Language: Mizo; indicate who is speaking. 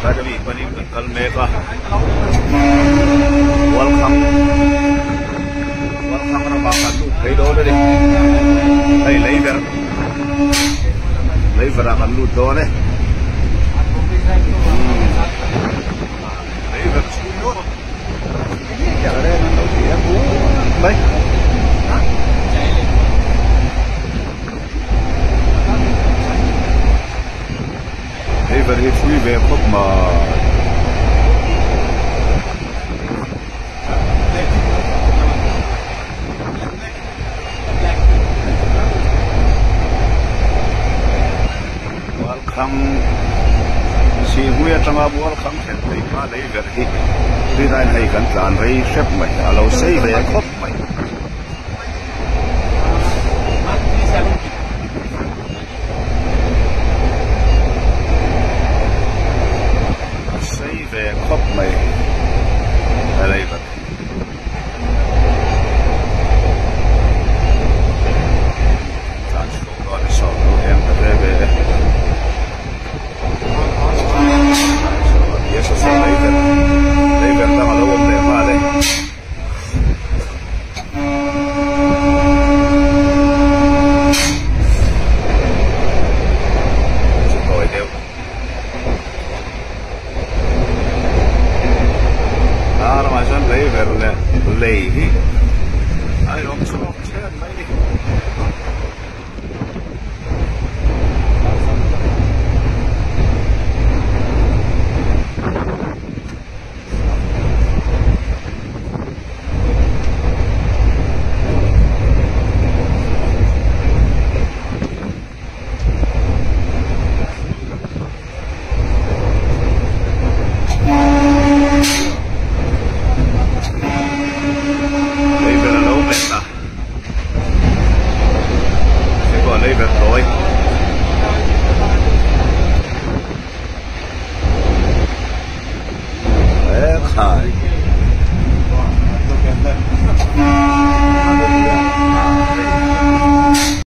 Speaker 1: Academy panin kan kal mek a Mualkhang Mualkhang ramah kan lut phei dawn a ni hei lei ber lei berah kan lut dawn e lei ber chhung dawn mai. Hei ber hi thui ve khawp mai. Mualkhang Sihhmui atanga Mualkhang thlen phei kha lei verh hi rinaiin hei kan tlan rei hrep mai a lo sei ve khawp mai. A sei ve khawp mai a lei verh. Tlan chhuak dawn i sawm lo em ta ve ve e. Yes, a lei verh lei verh dang a lo awm leh nghal e. Chu tawi deuh. A ramah chuan lei verh leh lei hi a inawm chhuak chhen mai a ni. Leiverh a lo met a, hei pawh leiverh tawi.